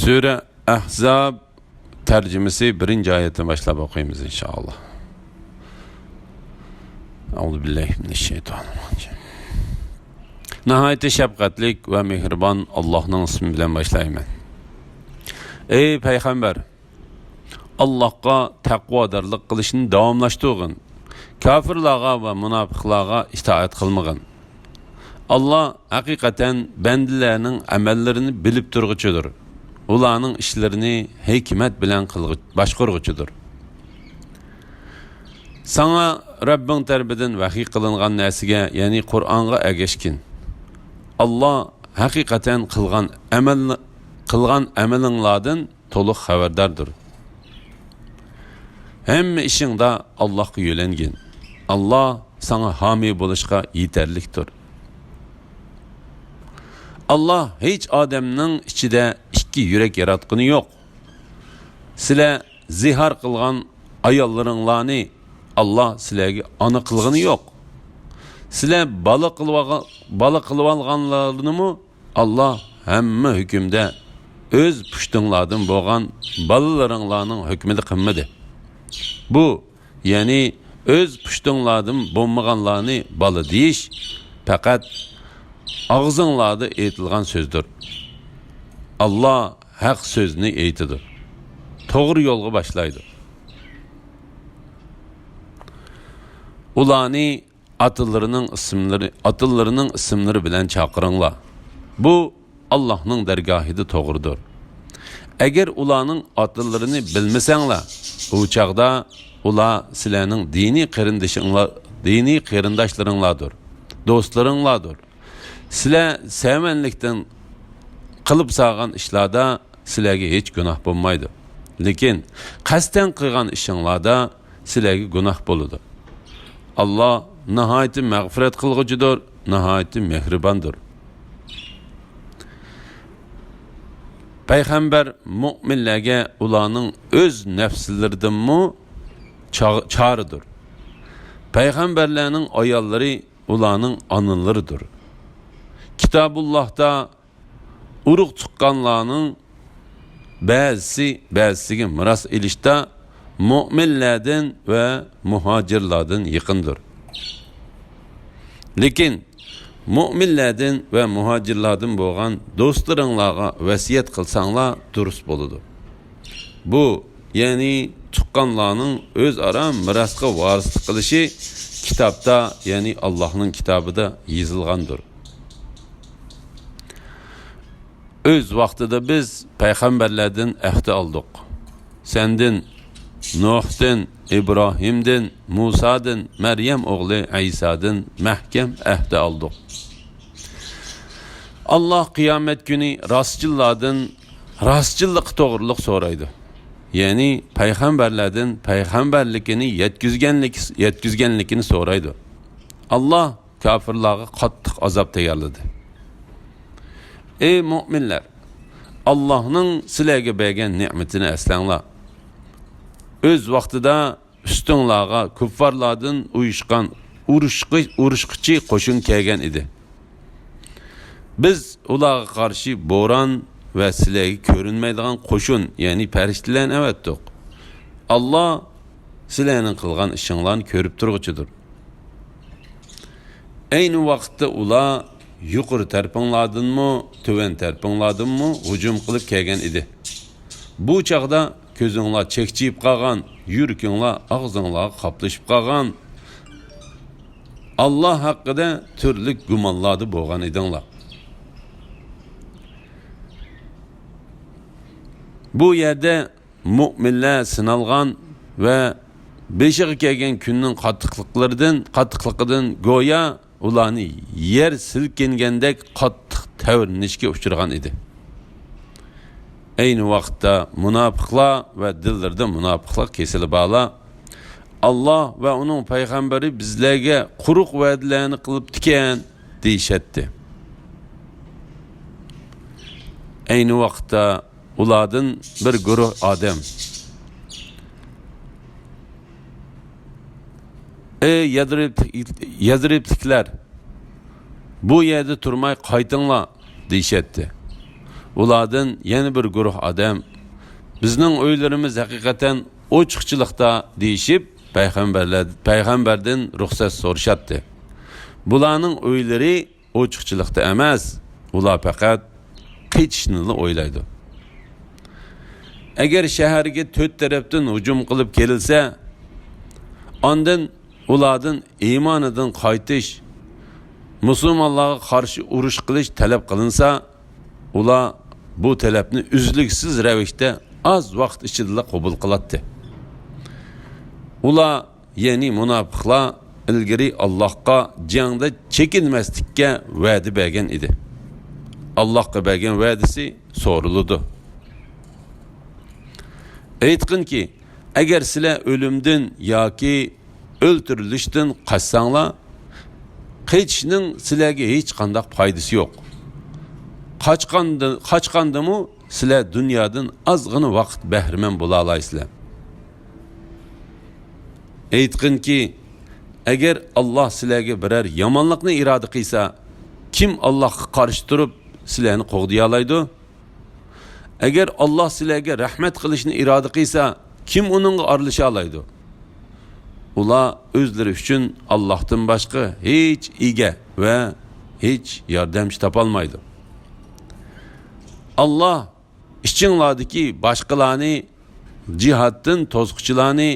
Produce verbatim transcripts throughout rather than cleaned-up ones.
سۈرە ئەھزاب تەرجىمىسى بىرىنچى ئايەتتىن باشلاپ ئوقۇيمىز، ئىنشائاللا. ئەئۇزۇ بىللاھى مىنەششەيتانىرراجىم. ناھايىتى شەپقەتلىك ۋە مېھرىبان ئاللاھنىڭ ئىسمى بىلەن باشلايمەن. ئەي پەيغەمبەر! ئاللاھقا تەقۋادارلىق قىلىشنى داۋاملاشتۇرغىن. كاپىرلارغا ۋە مۇناپىقلارغا ئىتائەت قىلمىغىن. ئاللاھ ھەقىقەتەن بەندىلەرنىڭ ئەمەللىرىنى بىلىپ تۇرغۇچىدۇر. ئۇلارنىڭ ئىشلىرىنى ھېكمەت بىلەن قىلغۇ-، باشقۇرغۇچىدۇر. ساڭا رەببىڭ تەرىپىدىن ۋەھىي قىلىنغان نەرسىگە، يەنى قۇرئانغا ئەگەشكىن. ئاللاھ ھەقىقەتەن قىلغان ئەمەل، قىلغان ئەمىلىڭلاردىن تولۇق خەۋەرداردۇر. ھەممە ئىشىڭدا ئاللاھقا يۆلەنگىن. ئاللاھ ساڭا ھامىي بولۇشقا يېتەرلىكتۇر. ئاللاھ ھېچ ئادەمنىڭ ئىچىدە ئىككى يۈرەك ياراتقىنى يوق. سىلەر زىھار قىلغان ئاياللىرىڭلارنى ئاللاھ سىلەرگە ئانا قىلغىنى يوق. سىلەر بالا قىلىۋالغا-، بالا قىلىۋالغانلارنىمۇ ئاللاھ ھەممە ھۆكۈمدە ئۆز پۇشتۇڭلاردىن بولغان بالىلىرىڭلارنىڭ ھۆكمىدە قىلمىدى. بۇ، يەنى ئۆز پۇشتۇڭلاردىن بولمىغانلارنى بالا دېيىش پەقەت ئاغزىڭلاردا ئېيتىلغان سۆزدۇر. ئاللاھ ھەق سۆزنى ئېيتىدۇ، توغرا يولغا باشلايدۇ. ئۇلارنى ئاتىلىرىنىڭ ئىسىملىرى، ئاتىلىرىنىڭ ئىسىملىرى بىلەن چاقىرىڭلار. بۇ ئاللاھنىڭ دەرگاھىدا توغرىدۇر. ئەگەر ئۇلارنىڭ ئاتىلىرىنى بىلمىسەڭلار، ئۇ چاغدا ئۇلار سىلەرنىڭ دىنىي قېرىندىشىڭلار، دىنىي قېرىنداشلىرىڭلاردۇر، دوستلىرىڭلاردۇر. سىلەر سەۋەنلىكتىن قىلىپ سالغان ئىشلاردا سىلەرگە ھېچ گۇناھ بولمايدۇ. لېكىن قەستەن قىلغان ئىشىڭلاردا سىلەرگە گۇناھ بولىدۇ. ئاللاھ ناھايىتى مەغپىرەت قىلغۇچىدۇر، ناھايىتى مېھرىباندۇر. پەيغەمبەر مۆمىنلەرگە ئۇلارنىڭ ئۆز نەپسلىرىدىنمۇ چا-، چارىدۇر. پەيغەمبەرلەرنىڭ ئاياللىرى ئۇلارنىڭ ئانىلىرىدۇر. كىتابۇللاھتا ئۇرۇق تۇغقانلارنىڭ بەزىسى بەزىسىگە مىراس ئېلىشتا مۆمىنلەردىن ۋە مۇھاجىرلاردىن يېقىندۇر. لېكىن مۆمىنلەردىن ۋە مۇھاجىرلاردىن بولغان دوستلىرىڭلارغا ۋەسىيەت قىلساڭلار دۇرۇس بولىدۇ. بۇ، يەنى تۇغقانلارنىڭ ئۆزئارا مىراسقا ۋارىسلىق قىلىشى كىتابتا، يەنى ئاللاھنىڭ كىتابىدا يېزىلغاندۇر. ئۆز ۋاقتىدا بىز پەيغەمبەرلەردىن ئەھدى ئالدۇق. سەندىن، نۇھتىن، ئىبراھىمدىن، مۇسادىن، مەريەم ئوغلى ئەيسادىن مەھكەم ئەھدى ئالدۇق. ئاللاھ قىيامەت كۈنى راستچىللاردىن راستچىللىقى توغرۇلۇق سورايدۇ. يەنى پەيغەمبەرلەردىن پەيغەمبەرلىكىنى يەتكۈزگەنلىك-، يەتكۈزگەنلىكىنى سورايدۇ. ئاللاھ كاپىرلارغا قاتتىق ئازاب تەييارلىدى. ئەي مۆمىنلەر! ئاللاھنىڭ سىلەرگە بەرگەن نېمىتىنى ئەسلەڭلار. ئۆز ۋاقتىدا ئۈستۈڭلارغا كۇففارلاردىن ئۇيۇشقان ئۇرۇشقا-، ئۇرۇشقۇچى قوشۇن كەلگەن ئىدى. بىز ئۇلارغا قارشى بوران ۋە سىلەرگە كۆرۈنمەيدىغان قوشۇن، يەنى پەرىشتىلەرنى ئەۋەتتۇق. ئاللاھ سىلەرنىڭ قىلغان ئىشىڭلارنى كۆرۈپ تۇرغۇچىدۇر. ئەينى ۋاقىتتا ئۇلار يۇقىرى تەرىپىڭلاردىنمۇ، تۆۋەن تەرىپىڭلاردىنمۇ ھۇجۇم قىلىپ كەلگەن ئىدى. بۇ چاغدا كۆزۈڭلار چەكچىيىپ قالغان، يۈرىكىڭلار ئاغزىڭلارغا قاپلىشىپ قالغان، ئاللاھ ھەققىدە تۈرلۈك گۇمانلاردا بولغان ئىدىڭلار. بۇ يەردە مۆمىنلەر سىنالغان ۋە بېشىغا كەلگەن كۈننىڭ قاتتىقلىقلىرىدىن، قاتتىقلىقىدىن گويا ئۇلارنى يەر سىلكىنگەندەك قاتتىق تەۋرىنىشكە ئۇچرىغان ئىدى. ئەينى ۋاقىتتا مۇناپىقلار ۋە دىللىرىدا مۇناپىقلىق كېسىلى بارلار، «ئاللاھ ۋە ئۇنىڭ پەيغەمبىرى بىزلەرگە قۇرۇق ۋەدىلەرنى قىلىپتىكەن» دېيىشەتتى. ئەينى ۋاقىتتا ئۇلاردىن بىر گۇرۇھ ئادەم، «ئەي يەسرىب، يەسرىبلىكلەر، بۇ يەردە تۇرماي قايتىڭلار» دېيىشەتتى. ئۇلاردىن يەنە بىر گۇرۇھ ئادەم، بىزنىڭ ئۆيلىرىمىز ھەقىقەتەن ئوچۇقچىلىقتا دېيىشىپ، پەيغەمبەرلەر، پەيغەمبەردىن رۇخسەت سورىشاتتى. بۇلارنىڭ ئۆيلىرى ئوچۇقچىلىقتا ئەمەس، ئۇلار پەقەت قېچىشنىلا ئويلايدۇ. ئەگەر شەھەرگە تۆت تەرەپتىن ھۇجۇم قىلىپ كېلىنسە، ئاندىن ئۇلاردىن ئىمانىدىن قايتىش، مۇسۇلمانلارغا قارشى ئۇرۇش قىلىش تەلەپ قىلىنسا، ئۇلار بۇ تەلەپنى ئۈزلۈكسىز رەۋىشتە ئاز ۋاقىت ئىچىدىلا قوبۇل قىلاتتى. ئۇلار، يەنى مۇناپىقلار، ئىلگىرى ئاللاھقا جەڭدە چېكىنمەسلىككە ۋەدە بەرگەن ئىدى. ئاللاھقا بەرگەن ۋەدىسى سورىلىدۇ. ئېيتقىنكى، ئەگەر سىلەر ئۆلۈمدىن ياكى ئۆلتۈرۈلۈشتىن قاچساڭلار، قېچىشنىڭ سىلەرگە ھېچقانداق پايدىسى يوق. قاچقاندا-، قاچقاندىمۇ سىلەر دۇنيادىن ئازغىنە ۋاقىت بەھرىمەن بولالايسىلەر. ئېيتقىنكى، ئەگەر ئاللاھ سىلەرگە بىرەر يامانلىقنى ئىرادە قىلسا، كىم ئاللاھقا قارشى تۇرۇپ سىلەرنى قوغدىيالايدۇ؟ ئەگەر ئاللاھ سىلەرگە رەھمەت قىلىشنى ئىرادە قىلسا، كىم ئۇنىڭغا ئارىلىشالايدۇ؟ ئۇلار ئۆزلىرى ئۈچۈن ئاللاھتىن باشقا ھېچ ئىگە ۋە ھېچ ياردەمچى تاپالمايدۇ. ئاللاھ ئىچىڭلاردىكى باشقىلارنى، جىھادتىن توسقۇچىلارنى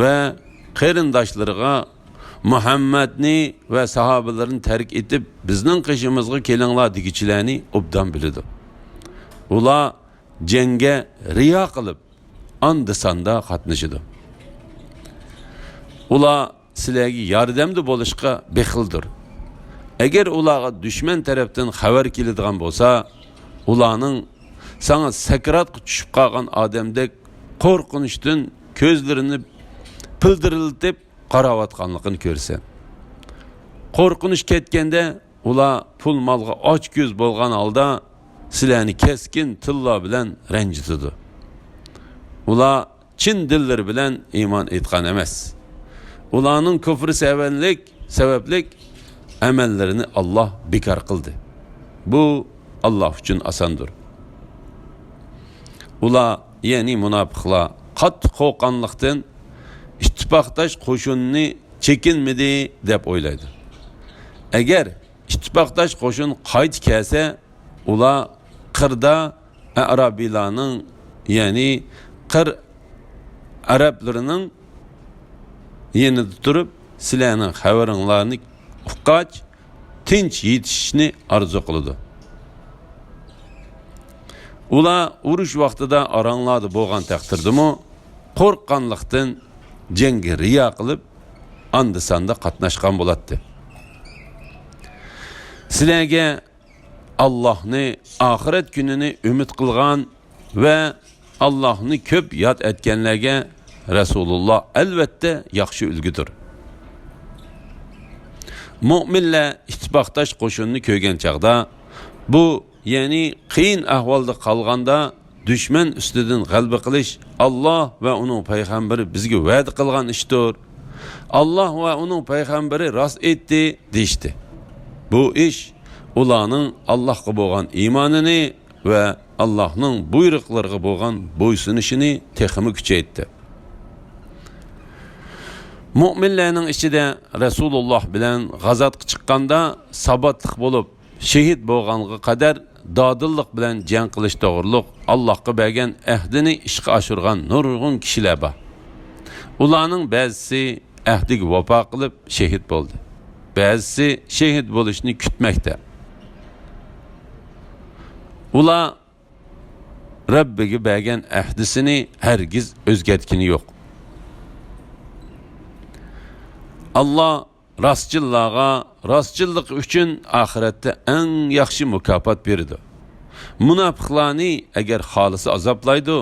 ۋە قېرىنداشلىرىغا مۇھەممەدنى ۋە ساھابىلىرىنى تەرك ئېتىپ، بىزنىڭ قېشىمىزغا كېلىڭلار دېگۈچىلەرنى ئوبدان بىلىدۇ. ئۇلار جەڭگە رىيا قىلىپ، ئاندا-ساندا قاتنىشىدۇ. ئۇلار سىلەرگە ياردەمدە بولۇشقا بېخىلدۇر. ئەگەر ئۇلارغا دۈشمەن تەرەپتىن خەۋەر كېلىدىغان بولسا، ئۇلارنىڭ ساڭا سەكراتقا چۈشۈپ قالغان ئادەمدەك قورقۇنچتىن كۆزلىرىنى پىلدىرلىتىپ قاراۋاتقانلىقىنى كۆرىسەن. قورقۇنچ كەتكەندە، ئۇلار پۇل-مالغا ئاچكۆز بولغان ھالدا سىلەرنى كەسكىن تىللار بىلەن رەنجىتىدۇ. ئۇلار چىن دىللىرى بىلەن ئىمان ئېيتقان ئەمەس. ئۇلارنىڭ كۇفرى سەۋەنلىك، سەۋەبلىك ئەمەللىرىنى ئاللاھ بىكار قىلدى. بۇ ئاللاھ ئۈچۈن ئاساندۇر. ئۇلار، يەنى مۇناپىقلار، قاتتىق قورققانلىقتىن ئىتتىپاقداش قوشۇننى چېكىنمىدى دەپ ئويلايدۇ. ئەگەر ئىتتىپاقداش قوشۇن قايتا كەلسە، ئۇلار قىردا ئەرابىيلارنىڭ، يەنى قىر ئەرەبلىرىنىڭ يېنىدا تۇرۇپ، سىلەرنىڭ خەۋىرىڭلارنى ئۇققاچ، تىنچ يېتىشىشنى ئارزۇ قىلىدۇ. ئۇلار ئۇرۇش ۋاقتىدا ئاراڭلاردا بولغان تەقدىردىمۇ، قورققانلىقتىن جەڭگە رىيا قىلىپ، ئاندا-ساندا قاتناشقان بولاتتى. سىلەرگە ئاللاھنى، ئاخىرەت كۈنىنى ئۈمىد قىلغان ۋە ئاللاھنى كۆپ ياد ئەتكەنلەرگە رەسۇلۇللاھ ئەلۋەتتە ياخشى ئۈلگىدۇر. مۆمىنلەر ئىتتىپاقداش قوشۇننى كۆرگەن چاغدا، بۇ، يەنى قىيىن ئەھۋالدا قالغاندا دۈشمەن ئۈستىدىن غەلىبە قىلىش ئاللاھ ۋە ئۇنىڭ پەيغەمبىرى بىزگە ۋەدە قىلغان ئىشتۇر. ئاللاھ ۋە ئۇنىڭ پەيغەمبىرى راست ئېيتتى، دېيىشتى. بۇ ئىش ئۇلارنىڭ ئاللاھقا بولغان ئىمانىنى ۋە ئاللاھنىڭ بۇيرۇقلىرىغا بولغان بويسۇنۇشىنى تېخىمۇ كۈچەيتتى. مۆمىنلەرنىڭ ئىچىدە رەسۇلۇللاھ بىلەن غازاتقا چىققاندا ساباتلىق بولۇپ، شېھىت بولغانغا قەدەر دادىللىق بىلەن جەڭ قىلىش توغرۇلۇق ئاللاھقا بەرگەن ئەھدىنى ئىشقا ئاشۇرغان نۇرغۇن كىشىلەر بار. ئۇلارنىڭ بەزىسى ئەھدىگە ۋاپا قىلىپ شېھىت بولدى. بەزىسى شېھىت بولۇشنى كۈتمەكتە. ئۇلار رەببىگە بەرگەن ئەھدىسىنى ھەرگىز ئۆزگەرتكىنى يوق. ئاللاھ راستچىللارغا راستچىللىقى ئۈچۈن ئاخىرەتتە ئەڭ ياخشى مۇكاپات بېرىدۇ. مۇناپىقلارنى ئەگەر خالىسا ئازابلايدۇ،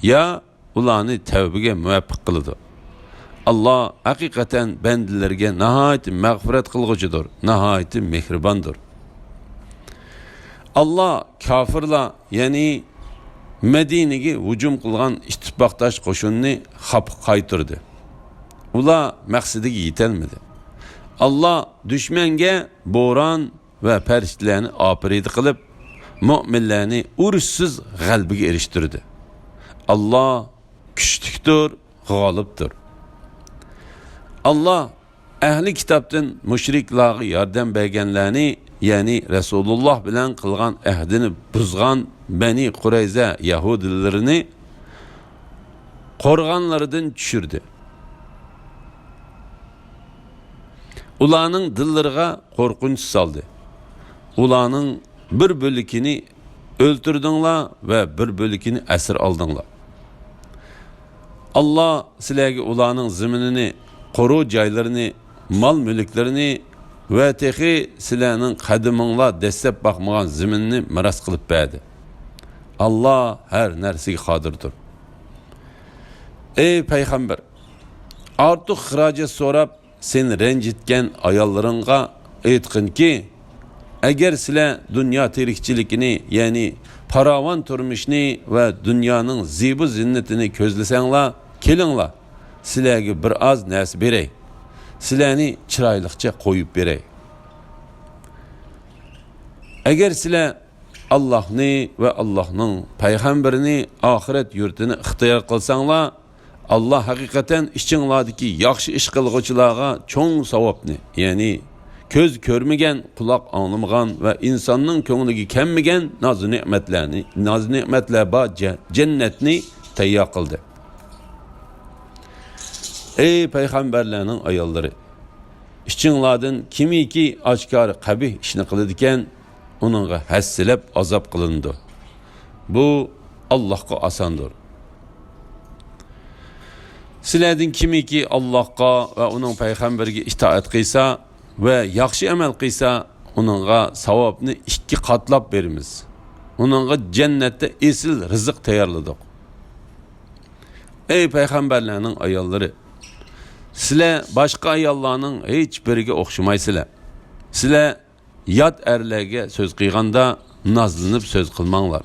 يا ئۇلارنى تەۋبىگە مۇۋەپپەق قىلىدۇ. ئاللاھ ھەقىقەتەن بەندىلىرىگە ناھايىتى مەغپىرەت قىلغۇچىدۇر، ناھايىتى مېھرىباندۇر. ئاللاھ كاپىرلار، يەنى مەدىنىگە ھۇجۇم قىلغان ئىتتىپاقداش قوشۇننى خاپا قايتۇردى. ئۇلار مەقسىتىگە يېتەلمىدى. ئاللاھ دۈشمەنگە بوران ۋە پەرىشتىلەرنى ئاپىرىدە قىلىپ، مۆمىنلەرنى ئۇرۇشسىز غەلىبىگە ئېرىشتۈردى. ئاللا كۈچلۈكتۇر، غالىبتۇر. ئاللا ئەھلى كىتابتىن مۇشرىكلارغا ياردەم بەرگەنلەرنى، يەنى رەسۇلۇللا بىلەن قىلغان ئەھدىنى بۇزغان بەنى قۇرەيزە يەھۇدىيلىرىنى قورغانلىرىدىن چۈشۈردى. ئۇلارنىڭ دىللىرىغا قورقۇنچ سالدى. ئۇلارنىڭ بىر بۆلىكىنى ئۆلتۈردۈڭلار ۋە بىر بۆلىكىنى ئەسىر ئالدىڭلار. ئاللا سىلەرگە ئۇلارنىڭ زېمىنىنى، قورۇ جايلىرىنى، مال-مۈلۈكلىرىنى ۋە تېخى سىلەرنىڭ قەدىمىڭلار دەسسەپ باقمىغان زېمىننى مىراس قىلىپ بەردى. ئاللا ھەر نەرسىگە قادىردۇر. ئەي پەيغەمبەر، ئارتۇق خىراجەت سوراپ، سېنى رەنجىتكەن ئاياللىرىڭغا ئېيتقىنكى، ئەگەر سىلەر دۇنيا تىرىكچىلىكىنى، يەنى پاراۋان تۇرمۇشنى ۋە دۇنيانىڭ زىبۇ زىننىتىنى كۆزلىسەڭلار، كېلىڭلار، سىلەرگە بىر ئاز نەرسە بېرەي، سىلەرنى چىرايلىقچە قويۇپ بېرەي. ئەگەر سىلەر ئاللاھنى ۋە ئاللاھنىڭ پەيغەمبىرىنى، ئاخىرەت يۇرتىنى ئىختىيار قىلساڭلار، ئاللا ھەقىقەتەن ئىچىڭلاردىكى ياخشى ئىش قىلغۇچىلارغا چوڭ ساۋابنى، يەنى كۆز كۆرمىگەن، قۇلاق ئاڭلىمىغان ۋە ئىنساننىڭ كۆڭلىگە كەلمىگەن ناز-نېمەتلەرنى، ناز-نېمەتلەر بار جە-، جەننەتنى تەييار قىلدى. ئەي پەيغەمبەرلەرنىڭ ئاياللىرى! ئىچىڭلاردىن كىمكى ئاشكارا قەبىھ ئىشنى قىلىدىكەن، ئۇنىڭغا ھەسسىلەپ ئازاب قىلىنىدۇ. بۇ ئاللاھقا ئاساندۇر. سىلەردىن كىمكى ئاللاھقا ۋە ئۇنىڭ پەيغەمبىرىگە ئىتائەت قىلسا ۋە ياخشى ئەمەل قىلسا، ئۇنىڭغا ساۋابنى ئىككى قاتلاپ بېرىمىز. ئۇنىڭغا جەننەتتە ئېسىل رىزىق تەييارلىدۇق. ئەي پەيغەمبەرلەرنىڭ ئاياللىرى! سىلەر باشقا ئاياللارنىڭ ھېچ بىرىگە ئوخشىمايسىلەر. سىلەر يات ئەرلەرگە سۆز قىلغاندا نازلىنىپ سۆز قىلماڭلار.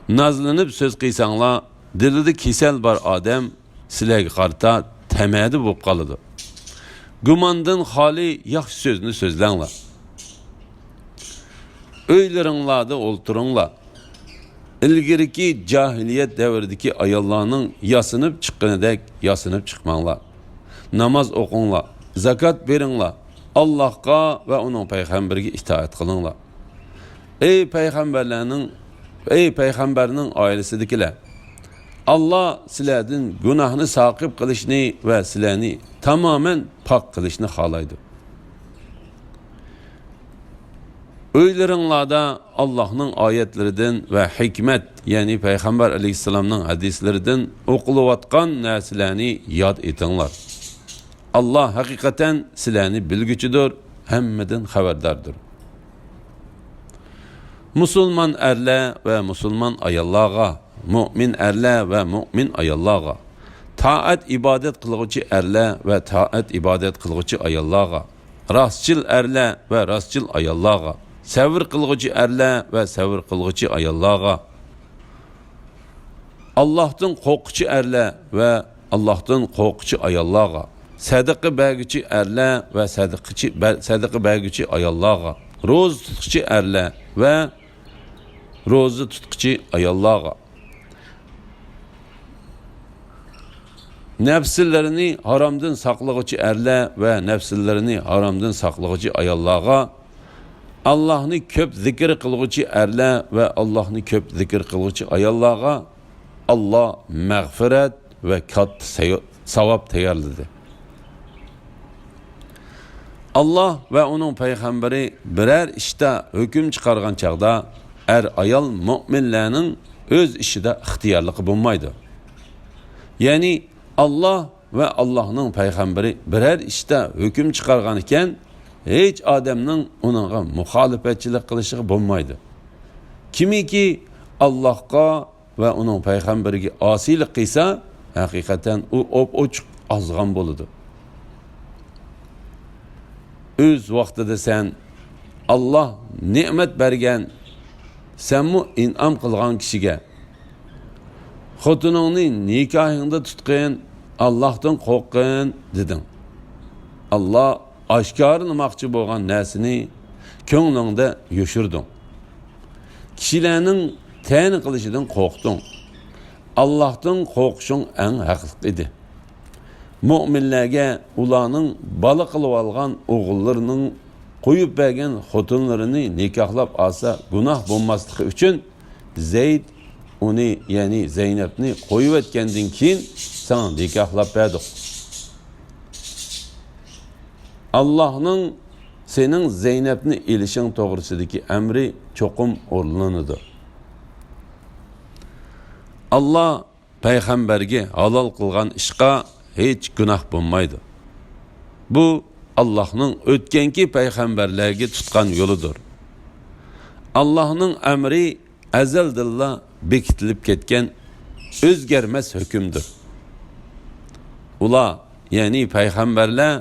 نازلىنىپ سۆز قىلساڭلار، دىلىدا كېسەل بار ئادەم سىلەرگە قارىتا تەمەدە بولۇپ قالىدۇ. گۇماندىن خالىي ياخشى سۆزنى سۆزلەڭلار. ئۆيلىرىڭلاردا ئولتۇرۇڭلار. ئىلگىرىكى جاھىلىيەت دەۋرىدىكى ئاياللارنىڭ ياسىنىپ چىققىنىدەك ياسىنىپ چىقماڭلار. ناماز ئوقۇڭلار، زاكات بېرىڭلار، ئاللاھقا ۋە ئۇنىڭ پەيغەمبىرىگە ئىتائەت قىلىڭلار. ئەي پەيغەمبەرلەرنىڭ، ئەي پەيغەمبەرنىڭ ئائىلىسىدىكىلەر! ئاللا سىلەردىن گۇناھنى ساقىپ قىلىشنى ۋە سىلەرنى تامامەن پاك قىلىشنى خالايدۇ. ئۆيلىرىڭلاردا ئاللاھنىڭ ئايەتلىرىدىن ۋە ھېكمەت، يەنى پەيغەمبەر ئەلەيھىسسالامنىڭ ھەدىسلىرىدىن ئوقۇلۇۋاتقان نەرسىلەرنى ياد ئېتىڭلار. ئاللا ھەقىقەتەن سىلەرنى بىلگۈچىدۇر، ھەممىدىن خەۋەرداردۇر. مۇسۇلمان ئەرلەر ۋە مۇسۇلمان ئاياللارغا، مۆمىن ئەرلەر ۋە مۆمىن ئاياللارغا، تائەت ئىبادەت قىلغۇچى ئەرلەر ۋە تائەت ئىبادەت قىلغۇچى ئاياللارغا، راستچىل ئەرلەر ۋە راستچىل ئاياللارغا، سەۋر قىلغۇچى ئەرلەر ۋە سەۋر قىلغۇچى ئاياللارغا، ئاللاھتىن قورققۇچى ئەرلەر ۋە ئاللاھتىن قورققۇچى ئاياللارغا، سەدىقە بەرگۈچى ئەرلەر ۋە سەدىقىچى، بەر-، سەدىقە بەرگۈچى ئاياللارغا، روزا تۇتقۇچى ئەرلەر ۋە روزا تۇتقۇچى ئاياللارغا، نەپسىلىرىنى ھارامدىن ساقلىغۇچى ئەرلەر ۋە نەپسىلىرىنى ھارامدىن ساقلىغۇچى ئاياللارغا، ئاللاھنى كۆپ زىكىر قىلغۇچى ئەرلەر ۋە ئاللاھنى كۆپ زىكىر قىلغۇچى ئاياللارغا ئاللا مەغپىرەت ۋە كاتتا سەي-، ساۋاب تەييارلىدى. ئاللا ۋە ئۇنىڭ پەيغەمبىرى بىرەر ئىشتا ھۆكۈم چىقارغان چاغدا، ئەر-ئايال مۆمىنلەرنىڭ ئۆز ئىشىدا ئىختىيارلىقى بولمايدۇ. يەنى ئاللا ۋە ئاللانىڭ پەيغەمبىرى بىرەر ئىشتا ھۆكۈم چىقارغان ئىكەن، ھېچ ئادەمنىڭ ئۇنىڭغا مۇخالىپەتچىلىك قىلىشىغا بولمايدۇ. كىمكى ئاللاھقا ۋە ئۇنىڭ پەيغەمبىرىگە ئاسىيلىق قىلسا، ھەقىقەتەن ئۇ ئوپئوچۇق ئازغان بولىدۇ. ئۆز ۋاقتىدا سەن، ئاللا نېمەت بەرگەن، سەنمۇ ئىنئام قىلغان كىشىگە، «خوتۇنۇڭنى نىكاھىڭدا تۇتقىن، ئاللاھتىن قورققىن» دېدىڭ. ئاللا ئاشكارىلىماقچى بولغان نەرسىنى كۆڭلۈڭدە يوشۇردۇڭ. كىشىلەرنىڭ تەنە قىلىشىدىن قورقتۇڭ. ئاللاھتىن قورقۇشۇڭ ئەڭ ھەقلىق ئىدى. مۆمىنلەرگە ئۇلارنىڭ بالا قىلىۋالغان ئوغۇللىرىنىڭ قويۇپ بەرگەن خوتۇنلىرىنى نىكاھلاپ ئالسا گۇناھ بولماسلىقى ئۈچۈن زەيد ئۇنى، يەنى زەينەپنى قويۇۋەتكەندىن كېيىن ساڭا نىكاھلاپ بەردۇق. ئاللاھنىڭ سېنىڭ زەينەپنى ئېلىشىڭ توغرىسىدىكى ئەمرى چوقۇم ئورۇنلىنىدۇ. ئاللاھ پەيغەمبەرگە ھالال قىلغان ئىشقا ھېچ گۇناھ بولمايدۇ. بۇ ئاللاھنىڭ ئۆتكەنكى پەيغەمبەرلەرگە تۇتقان يولىدۇر. ئاللاھنىڭ ئەمرى ئەزەلدىنلا بېكىتىلىپ كەتكەن ئۆزگەرمەس ھۆكۈمدۇر. ئۇلار، يەنى پەيغەمبەرلەر،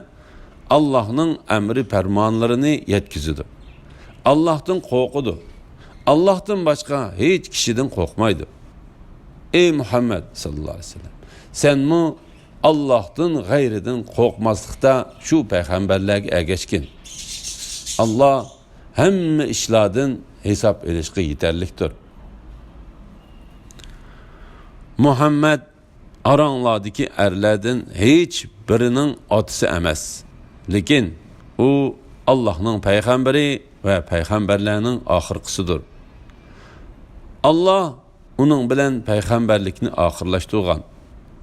ئاللاھنىڭ ئەمرى پەرمانلىرىنى يەتكۈزىدۇ. ئاللاھتىن قورقىدۇ. ئاللاھتىن باشقا ھېچ كىشىدىن قورقمايدۇ. ئەي مۇھەممەد ساللاللاھۇ ئەلەيھى ۋەسەللەم، سەنمۇ ئاللاھتىن غەيرىدىن قورقماسلىقتا شۇ پەيغەمبەرلەرگە ئەگەشكىن. ئاللاھ ھەممە ئىشلاردىن ھېساب ئېلىشقا يېتەرلىكتۇر. مۇھەممەد ئاراڭلاردىكى ئەرلەردىن ھېچ بىرىنىڭ ئاتىسى ئەمەس. لېكىن ئۇ ئاللاھنىڭ پەيغەمبىرى ۋە پەيغەمبەرلەرنىڭ ئاخىرقىسىدۇر. ئاللاھ ئۇنىڭ بىلەن پەيغەمبەرلىكنى ئاخىرلاشتۇرغان.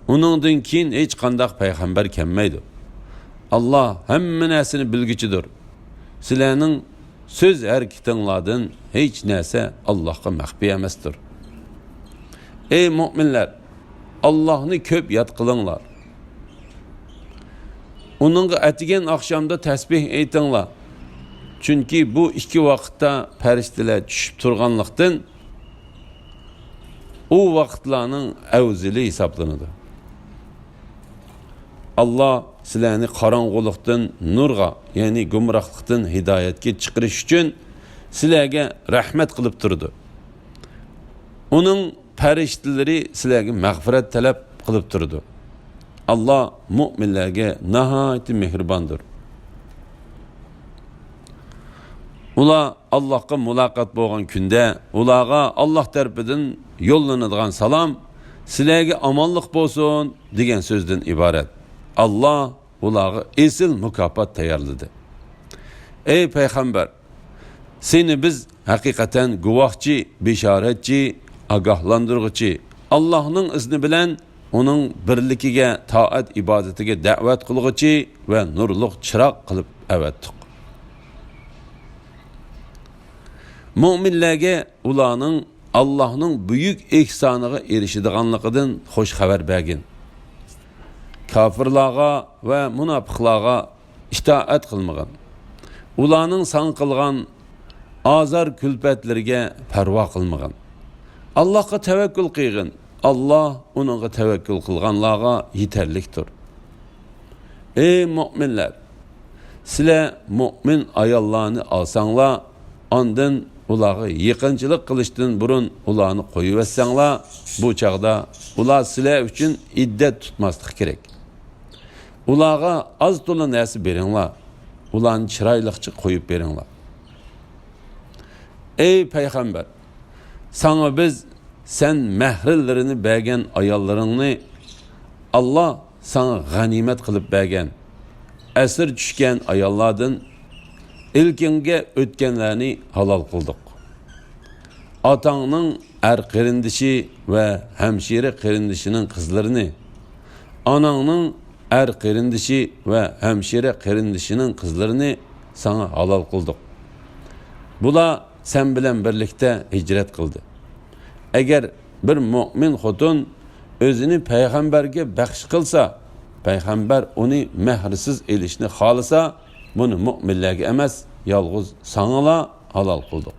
ئۇنىڭدىن كېيىن ھېچقانداق پەيغەمبەر كەلمەيدۇ. ئاللاھ ھەممە نەرسىنى بىلگۈچىدۇر. سىلەرنىڭ سۆز ھەرىكىتىڭلاردىن ھېچ نەرسە ئاللاھقا مەخپىي ئەمەستۇر. ئەي مۆمىنلەر، ئاللاھنى كۆپ ياد قىلىڭلار. ئۇنىڭغا ئەتىگەن ئاخشامدا تەسبىھ ئېيتىڭلار. چۈنكى بۇ ئىككى ۋاقىتتا پەرىشتىلەر چۈشۈپ تۇرغانلىقتىن، ئۇ ۋاقىتلارنىڭ ئەۋزىلى ھېسابلىنىدۇ. ئاللاھ سىلەرنى قاراڭغۇلۇقتىن نۇرغا، يەنى گۇمراھلىقتىن ھىدايەتكە چىقىرىش ئۈچۈن سىلەرگە رەھمەت قىلىپ تۇرىدۇ. ئۇنىڭ پەرىشتىلىرى سىلەرگە مەغپىرەت تەلەپ قىلىپ تۇرىدۇ. ئاللاھ مۆمىنلەرگە ناھايىتى مېھرىباندۇر. ئۇلار ئاللاھقا مۇلاقات بولغان كۈندە ئۇلارغا ئاللاھ تەرىپىدىن يوللىنىدىغان سالام، سىلەرگە ئامانلىق بولسۇن دېگەن سۆزدىن ئىبارەت. ئاللاھ ئۇلارغا ئېسىل مۇكاپات تەييارلىدى. ئەي پەيغەمبەر، سېنى بىز ھەقىقەتەن گۇۋاھچى، بېشارەتچى، ئاگاھلاندۇرغۇچى، ئاللاھنىڭ ئىزنى بىلەن ئۇنىڭ بىرلىكىگە، تائەت ئىبادىتىگە دەۋەت قىلغۇچى ۋە نۇرلۇق چىراغ قىلىپ ئەۋەتتۇق. مۆمىنلەرگە ئۇلارنىڭ ئاللاھنىڭ بۈيۈك ئېھسانىغا ئېرىشىدىغانلىقىدىن خۇش خەۋەر بەرگىن. كاپىرلارغا ۋە مۇناپىقلارغا ئىتائەت قىلمىغىن. ئۇلارنىڭ ساڭا قىلغان ئازار-كۈلپەتلىرىگە پەرۋا قىلمىغىن. ئاللاھقا تەۋەككۈل قىلغىن. ئاللاھ ئۇنىڭغا تەۋەككۈل قىلغانلارغا يېتەرلىكتۇر. ئەي مۆمىنلەر! سىلەر مۆمىن ئاياللارنى ئالساڭلار، ئاندىن ئۇلارغا يېقىنچىلىق قىلىشتىن بۇرۇن ئۇلارنى قويۇۋەتسەڭلار، بۇ چاغدا ئۇلار سىلەر ئۈچۈن ئىددەت تۇتماسلىقى كېرەك. ئۇلارغا ئاز-تولا نەرسە بېرىڭلار، ئۇلارنى چىرايلىقچە قويۇپ بېرىڭلار. ئەي پەيغەمبەر! ساڭا بىز سەن مەھرىلىرىنى بەرگەن ئاياللىرىڭنى، ئاللاھ ساڭا غەنىيمەت قىلىپ بەرگەن، ئەسىر چۈشكەن ئاياللاردىن ئىلكىڭگە ئۆتكەنلەرنى ھالال قىلدۇق. ئاتاڭنىڭ ئەر قېرىندىشى ۋە ھەمشىرە قېرىندىشىنىڭ قىزلىرىنى، ئاناڭنىڭ ئەر قېرىندىشى ۋە ھەمشىرە قېرىندىشىنىڭ قىزلىرىنى ساڭا ھالال قىلدۇق. بۇلار سەن بىلەن بىرلىكتە ھىجرەت قىلدى. ئەگەر بىر مۆمىن خوتۇن ئۆزىنى پەيغەمبەرگە بەخش قىلسا، پەيغەمبەر ئۇنى مەھرىسىز ئېلىشنى خالىسا، بۇنى مۆمىنلەرگە ئەمەس، يالغۇز ساڭىلا ھالال قىلدۇق.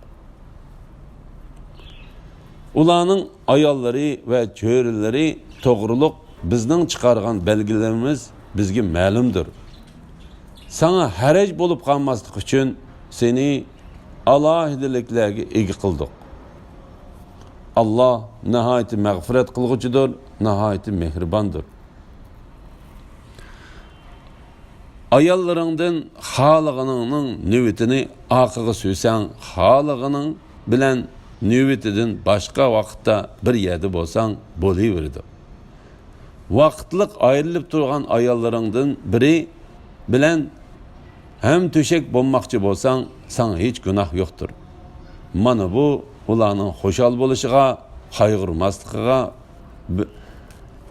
ئۇلارنىڭ ئاياللىرى ۋە چۆرىلىرى توغرۇلۇق بىزنىڭ چىقارغان بەلگىلىرىمىز بىزگە مەلۇمدۇر. ساڭا ھەرەج بولۇپ قالماسلىق ئۈچۈن سېنى ئالاھىدىلىكلەرگە ئىگە قىلدۇق. ئاللاھ ناھايىتى مەغپىرەت قىلغۇچىدۇر، ناھايىتى مېھرىباندۇر. ئاياللىرىڭدىن خالىغىنىڭنىڭ نۆۋىتىنى ئارقىغا سۈرسەڭ، خالىغىنىڭ بىلەن نۆۋىتىدىن باشقا ۋاقىتتا بىر يەردە بولساڭ بولۇۋېرىدۇ. ۋاقىتلىق ئايرىلىپ تۇرغان ئاياللىرىڭدىن بىرى بىلەن ھەم تۆشەك بولماقچى بولساڭ، ساڭا ھېچ گۇناھ يوقتۇر. مانا بۇ ئۇلارنىڭ خۇشال بولۇشىغا، قايغۇرماسلىقىغا، بە-،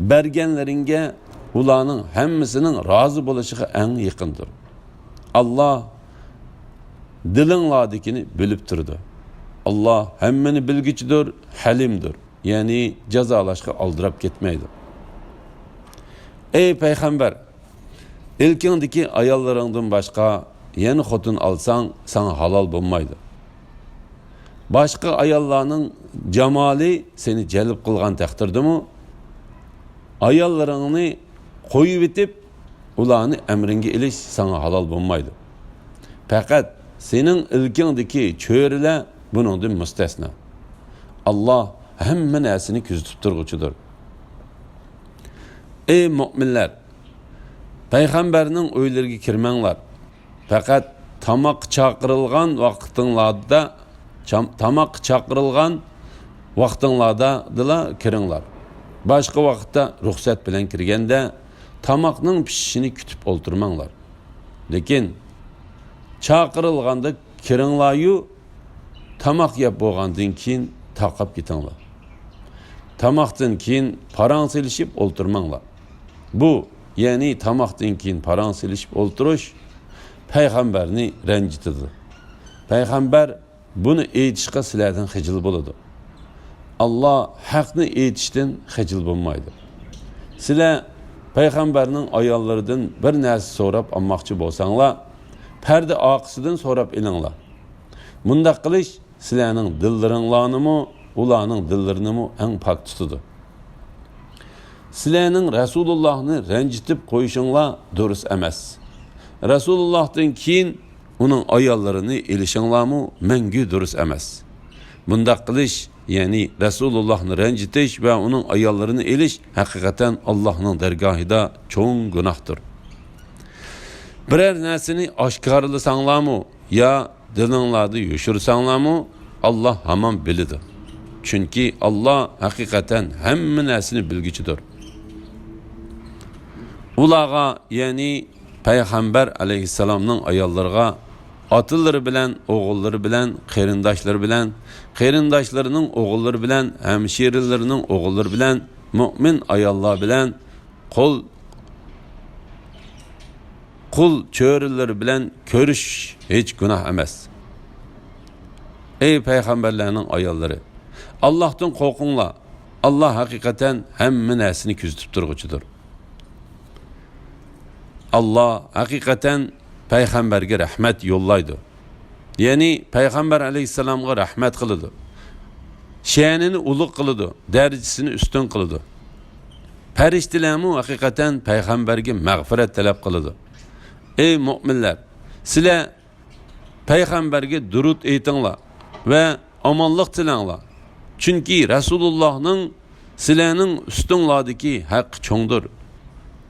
بەرگەنلىرىڭگە ئۇلارنىڭ ھەممىسىنىڭ رازى بولۇشىغا ئەڭ يېقىندۇر. ئاللا دىلىڭلاردىكىنى بىلىپ تۇرىدۇ. ئاللا ھەممىنى بىلگۈچىدۇر، ھەلىمدۇر. يەنى جازالاشقا ئالدىراپ كەتمەيدۇ. ئەي پەيغەمبەر! ئىلكىڭدىكى ئاياللىرىڭدىن باشقا يەنە خوتۇن ئالساڭ، ساڭا ھالال بولمايدۇ. باشقا ئاياللارنىڭ جامالى سېنى جەلپ قىلغان تەقدىردىمۇ، ئاياللىرىڭنى قويۇۋېتىپ، ئۇلارنى ئەمرىڭگە ئېلىش ساڭا ھالال بولمايدۇ. پەقەت سېنىڭ ئىلكىڭدىكى چۆرىلەر بۇنىڭدىن مۇستەسنا. ئاللا ھەممە نەرسىنى كۆزىتىپ تۇرغۇچىدۇر. ئەي مۆمىنلەر! پەيغەمبەرنىڭ ئۆيلىرىگە كىرمەڭلار. پەقەت تاماق چاقىرىلغان ۋاقتىڭلاردا، چام-، تاماق چاقىرىلغان ۋاقتىڭلاردىلا كىرىڭلار. باشقا ۋاقىتتا رۇخسەت بىلەن كىرگەندە، تاماقنىڭ پىشىشىنى كۈتۈپ ئولتۇرماڭلار. لېكىن چاقىرىلغاندا كىرىڭلاريۇ، تاماق يەپ بولغاندىن كېيىن تارقاپ كېتىڭلار. تاماقتىن كېيىن پاراڭ سېلىشىپ ئولتۇرماڭلار. بۇ، يەنى تاماقتىن كېيىن پاراڭ سېلىشىپ ئولتۇرۇش پەيغەمبەرنى رەنجىتىدۇ. پەيغەمبەر بۇنى ئېيتىشقا سىلەردىن خىجىل بولىدۇ. ئاللا ھەقنى ئېيتىشتىن خىجىل بولمايدۇ. سىلەر پەيغەمبەرنىڭ ئاياللىرىدىن بىر نەرسە سوراپ ئالماقچى بولساڭلار، پەردە ئارقىسىدىن سوراپ ئېلىڭلار. مۇنداق قىلىش سىلەرنىڭ دىللىرىڭلارنىمۇ، ئۇلارنىڭ دىللىرىنىمۇ ئەڭ پاك تۇتىدۇ. سىلەرنىڭ رەسۇلۇللاھنى رەنجىتىپ قويۇشۇڭلار دۇرۇس ئەمەس. رەسۇلۇللاھتىن كېيىن ئۇنىڭ ئاياللىرىنى ئېلىشىڭلارمۇ مەڭگۈ دۇرۇس ئەمەس. بۇنداق قىلىش، يەنى رەسۇلۇللاھنى رەنجىتىش ۋە ئۇنىڭ ئاياللىرىنى ئېلىش ھەقىقەتەن ئاللاھنىڭ دەرگاھىدا چوڭ گۇناھتۇر. بىرەر نەرسىنى ئاشكارىلىساڭلارمۇ يا دىلىڭلاردا يوشۇرساڭلارمۇ، ئاللا ھامان بىلىدۇ. چۈنكى ئاللا ھەقىقەتەن ھەممە نەرسىنى بىلگۈچىدۇر. ئۇلارغا، يەنى پەيغەمبەر ئەلەيھىسسالامنىڭ ئاياللىرىغا ئاتىلىرى بىلەن، ئوغۇللىرى بىلەن، قېرىنداشلىرى بىلەن، قېرىنداشلىرىنىڭ ئوغۇللىرى بىلەن، ھەمشىرىلىرىنىڭ ئوغۇللىرى بىلەن، مۆمىن ئاياللار بىلەن، قۇل، قۇل چۆرىلىرى بىلەن كۆرۈش ھېچ گۇناھ ئەمەس. ئەي پەيغەمبەرلەرنىڭ ئاياللىرى! ئاللاھتىن قورقۇڭلار. ئاللا ھەقىقەتەن ھەممە نەرسىنى كۆزىتىپ تۇرغۇچىدۇر. ئاللا ھەقىقەتەن پەيغەمبەرگە رەھمەت يوللايدۇ. يەنى پەيغەمبەر ئەلەيھىسسالامغا رەھمەت قىلىدۇ. شەنىنى ئۇلۇغ قىلىدۇ، دەرىجىسىنى ئۈستۈن قىلىدۇ. پەرىشتىلەرمۇ ھەقىقەتەن پەيغەمبەرگە مەغپىرەت تەلەپ قىلىدۇ. ئەي مۆمىنلەر، سىلەر پەيغەمبەرگە دۇرۇت ئېيتىڭلار ۋە ئامانلىق تىلەڭلار. چۈنكى رەسۇلۇللاھنىڭ سىلەرنىڭ ئۈستۈڭلاردىكى ھەققى چوڭدۇر.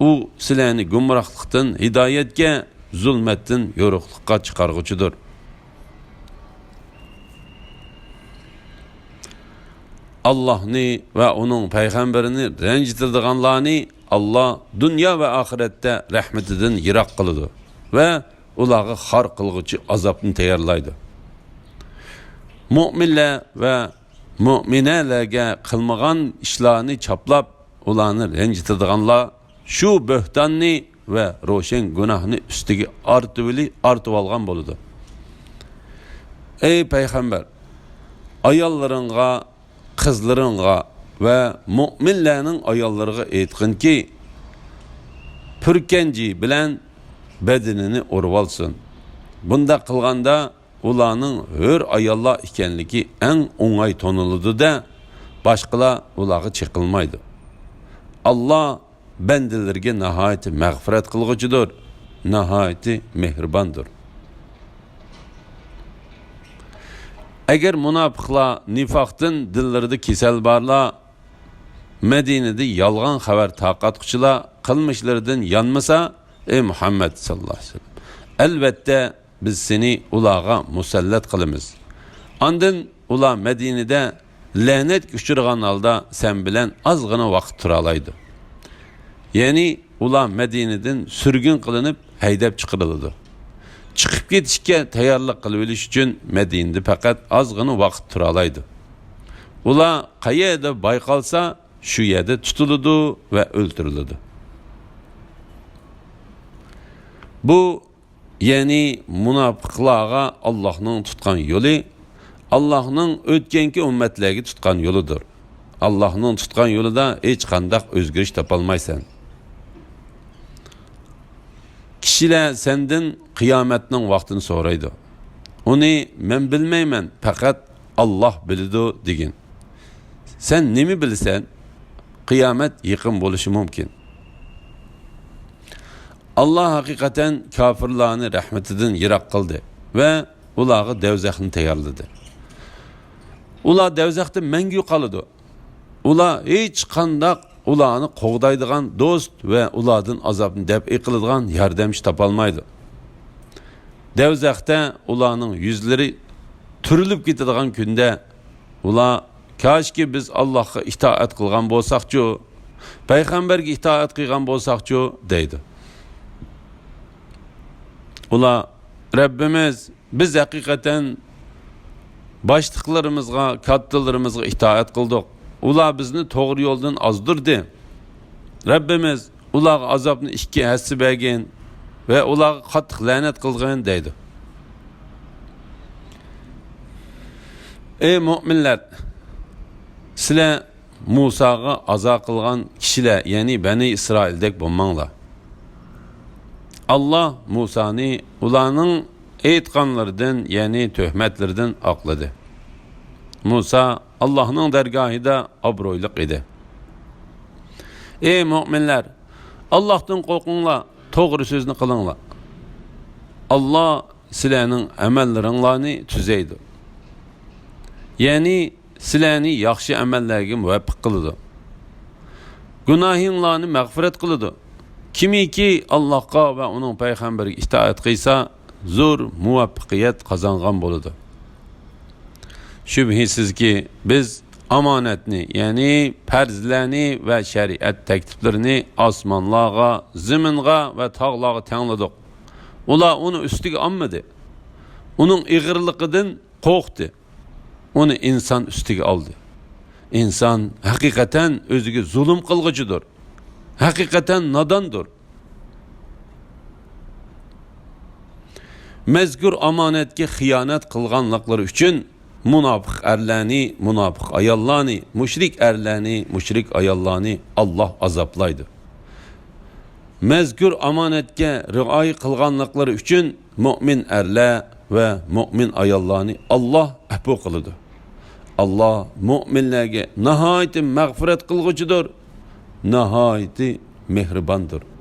ئۇ سىلەرنى گۇمراھلىقتىن ھىدايەتكە، زۇلمەتتىن يورۇقلۇققا چىقارغۇچىدۇر. ئاللاھنى ۋە ئۇنىڭ پەيغەمبىرىنى رەنجىتىدىغانلارنى ئاللا دۇنيا ۋە ئاخىرەتتە رەھمىتىدىن يىراق قىلىدۇ ۋە ئۇلارغا خار قىلغۇچى ئازابنى تەييارلايدۇ. مۆمىنلەر ۋە مۆمىنەلەرگە قىلمىغان ئىشلارنى چاپلاپ، ئۇلارنى رەنجىتىدىغانلار شۇ بۆھتاننى ۋە روشەن گۇناھنى ئۈستىگە ئارتىۋېلى-، ئارتىۋالغان بولىدۇ. ئەي پەيغەمبەر، ئاياللىرىڭغا، قىزلىرىڭغا ۋە مۆمىنلەرنىڭ ئاياللىرىغا ئېيتقىنكى، پۈركەنجى بىلەن بەدىنىنى ئورىۋالسۇن. بۇنداق قىلغاندا ئۇلارنىڭ ھۆر ئاياللار ئىكەنلىكى ئەڭ ئوڭاي تونۇلىدۇ-دە، باشقىلار ئۇلارغا چېقىلمايدۇ. ئاللا بەندىلىرىگە ناھايىتى مەغپىرەت قىلغۇچىدۇر، ناھايىتى مېھرىباندۇر. ئەگەر مۇناپىقلار، نىفاقتىن دىللىرىدا كېسەل بارلار، مەدىنىدە يالغان خەۋەر تارقاتقۇچىلار قىلمىشلىرىدىن يانمىسا، ئەي مۇھەممەد ساللاللاھۇ ئەلەيھى ۋەسەللەم، ئەلۋەتتە، بىز سېنى ئۇلارغا مۇسەللەت قىلىمىز. ئاندىن ئۇلار مەدىنىدە لەنەتكە ئۇچرىغان ھالدا سەن بىلەن ئازغىنە ۋاقىت تۇرالايدۇ. يەنى ئۇلار مەدىنىدىن سۈرگۈن قىلىنىپ ھەيدەپ چىقىرىلىدۇ. چىقىپ كېتىشكە تەييارلىق قىلىۋېلىش ئۈچۈن مەدىنىدە پەقەت ئازغىنە ۋاقىت تۇرالايدۇ. ئۇلار قەيەردە بايقالسا، شۇ يەردە تۇتۇلىدۇ ۋە ئۆلتۈرۈلىدۇ. بۇ، يەنى مۇناپىقلارغا ئاللاھنىڭ تۇتقان يولى، ئاللاھنىڭ ئۆتكەنكى ئۈممەتلەرگە تۇتقان يولىدۇر. ئاللاھنىڭ تۇتقان يولىدا ھېچقانداق ئۆزگىرىش تاپالمايسەن. كىشىلەر سەندىن قىيامەتنىڭ ۋاقتىنى سورايدۇ. ئۇنى مەن بىلمەيمەن، پەقەت ئاللاھ بىلىدۇ دېگىن. سەن نېمە بىلىسەن؟ قىيامەت يېقىن بولۇشى مۇمكىن. ئاللاھ ھەقىقەتەن كاپىرلارنى رەھمىتىدىن يىراق قىلدى ۋە ئۇلارغا دەۋزەخنى تەييارلىدى. ئۇلار دەۋزەختە مەڭگۈ قالىدۇ. ئۇلار ھېچقانداق ئۇلارنى قوغدايدىغان دوست ۋە ئۇلاردىن ئازابنى دەپئى قىلىدىغان ياردەمچى تاپالمايدۇ. دەۋزەختە ئۇلارنىڭ يۈزلىرى تۈرۈلۈپ كېتىدىغان كۈندە، ئۇلار، «كاشكى بىز ئاللاھقا ئىتائەت قىلغان بولساقچۇ، پەيغەمبەرگە ئىتائەت قىلغان بولساقچۇ؟» دەيدۇ. ئۇلار، «رەببىمىز، بىز ھەقىقەتەن باشلىقلىرىمىزغا، كاتتىلىرىمىزغا ئىتائەت قىلدۇق. ئۇلار بىزنى توغرا يولدىن ئازدۇردى. رەببىمىز، ئۇلارغا ئازابنى ئىككى ھەسسە بەرگىن ۋە ئۇلارغا قاتتىق لەنەت قىلغىن» دەيدۇ. ئەي مۆمىنلەر، سىلەر مۇساغا ئازا قىلغان كىشىلەر، يەنى بەنى ئىسرائىلدەك بولماڭلار. ئاللاھ مۇسانى ئۇلارنىڭ ئېيتقانلىرىدىن، يەنى تۆھمەتلىرىدىن ئاقلىدى. مۇسا ئاللاھنىڭ دەرگاھىدا ئابرۇيلۇق ئىدى. ئەي مۆمىنلەر، ئاللاھتىن قورقۇڭلار، توغرا سۆزنى قىلىڭلار. ئاللاھ سىلەرنىڭ ئەمەللىرىڭلارنى تۈزەيدۇ. يەنى سىلەرنى ياخشى ئەمەللەرگە مۇۋەپپەق قىلىدۇ. گۇناھىڭلارنى مەغپىرەت قىلىدۇ. كىمكى ئاللاھقا ۋە ئۇنىڭ پەيغەمبىرىگە ئىتائەت قىلسا، زور مۇۋەپپەقىيەت قازانغان بولىدۇ. شۈبھىسىزكى، بىز ئامانەتنى، يەنى پەرزلەرنى ۋە شەرىئەت تەكلىپلىرىنى ئاسمانلارغا، زېمىنغا ۋە تاغلارغا تەڭلىدۇق. ئۇلار ئۇنى ئۈستىگە ئالمىدى. ئۇنىڭ ئېغىرلىقىدىن قورقتى. ئۇنى ئىنسان ئۈستىگە ئالدى. ئىنسان ھەقىقەتەن ئۆزىگە زۇلۇم قىلغۇچىدۇر. ھەقىقەتەن ناداندۇر. مەزكۇر ئامانەتكە خىيانەت قىلغانلىقلىرى ئۈچۈن مۇناپىق ئەرلەرنى، مۇناپىق ئاياللارنى، مۇشرىك ئەرلەرنى، مۇشرىك ئاياللارنى ئاللاھ ئازابلايدۇ. مەزكۇر ئامانەتكە رىئايە قىلغانلىقلىرى ئۈچۈن مۆمىن ئەرلەر ۋە مۆمىن ئاياللارنى ئاللاھ ئەپۇ قىلىدۇ. ئاللاھ مۆمىنلەرگە ناھايىتى مەغپىرەت قىلغۇچىدۇر، ناھايىتى مېھرىباندۇر.